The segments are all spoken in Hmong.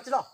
Tsis los.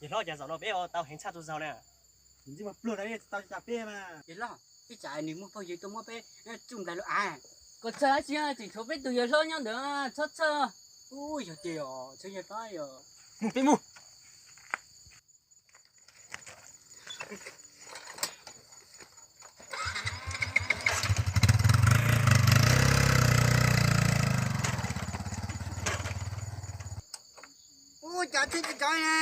Yawg hlob, cas zaum no peb ua tau heev tshaj txhua zaus na? Nws ntxim pluag na, tau cas peb mas. Yawg hlob, ib tsam nws muaj phooj ywg tuaj muab peb tsuj nplaig lub av. Koj txhawj dab tsi, tseem tshuav peb tus yawg hlob nyob ntawd, txhob txhawj. Ub, yog tiag os, txhawj yawg hlob os. Mus, peb mus. Ub, cov tsheb tsis tov na.